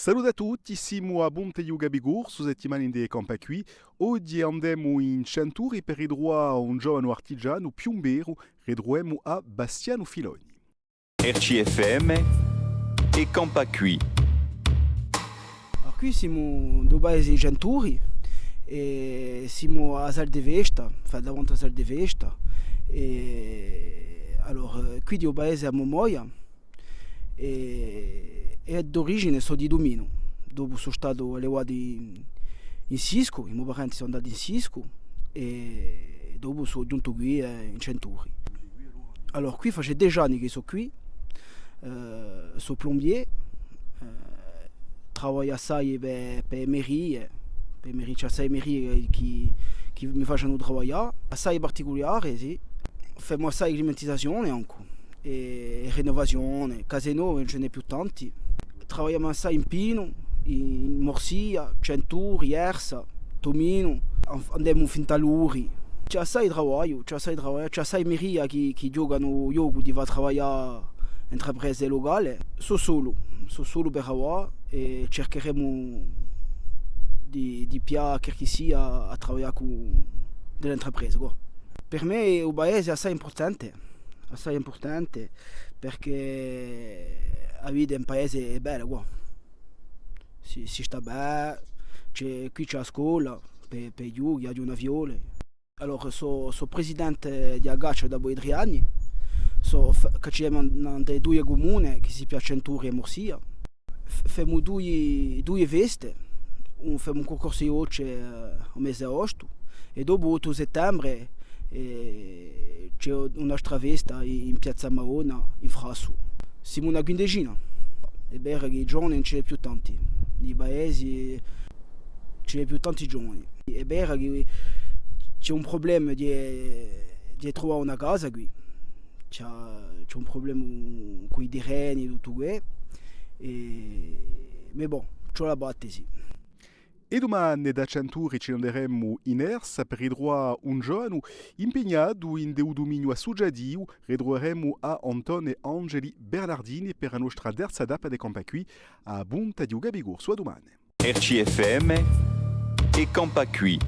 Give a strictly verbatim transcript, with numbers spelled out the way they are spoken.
Salute à tutti, simu à a punta di u Capicorsu, settimana ind'è Campà quì. Oghje andemu in Centuri per ritruvà un giovanu artigianu, piumberu, ritruvemu à Bastianu Filoni. R C F M, È campà quì. Allora, quì simu in u paese di Centuri, è simu à a sala di festa, enfin, davanti à a sala di festa, è allora, quì di u paese a mo moglia, è, è d'origine sò di Tuminu, dopu sò statu allevatu in, in Siscu, i mo parenti sò andati in Siscu, è dopu sò ghjuntu quì, eh, in Centuri. Allora, quì face dece anni chì sò quì, eh, sò plombier, eh, travagliu assai per, per e merie, per e merie, ci hè assai merie chì, chì mi facenu travaglià, assai particulare, sì. Femu assai climatisazione ancu, è, è rinnovazione, case nove ùn ci n'hè più tanti. Travagliemu assai in Pinu, in Morsiglia, Centuri, Ersa, Tuminu, an-, andemu finu à Luri. Ci hè assai travagliu, ci hè assai travagliu, ci hè assai merie chì, chì ghjocanu u ghjocu di fà travaglià intraprese lucale. Sò solu, sò solu per avà è circheremu di, di piglià qualchissia à travaglià cù di l'intrapresa, quà. Per mè u paese hè assai impurtante, assai impurtante, perchè a vita in paese hè bella, quà. Si, si stà bè, ci hè, quì ci hè a scola, per, per i ghjochi, aghju una figliola. Allora, sò, sò presidente di a caccia dapoi trè anni, sò, f-, cacciemu in, in e duie cumune, chì si piace Centuri è Morsiglia. F-, femu duie, duie feste, un, femu un cuncorsu di bocce, eh, u mese d'aostu, è dopu ottu settembre, eh, ci hè un'altra festa in, in piazza Madonna, in Frassu. Simu una quindecina. Hè vera chì i ghjovani ùn ci n'hè più tanti. I paesi, ùn ci n'hè più tanti ghjovani. Hè vera chì ci hè un prublema di, di truvà una casa quì. Ci hè, ci hè un prublema cù i terreni è tuttu què. È, ma bon, ci vole à battesi. È dumane da Centuri ci n'anderemu in Ersa per ritruvà un giovanu impegnatu ind'u duminiu assuciativu. Ritruveremu à Antone Angeli Bernardini per a nostra terza tappa di Campà quì, à a punta di u Capicorsu. À dumane. R C F M, È campà quì.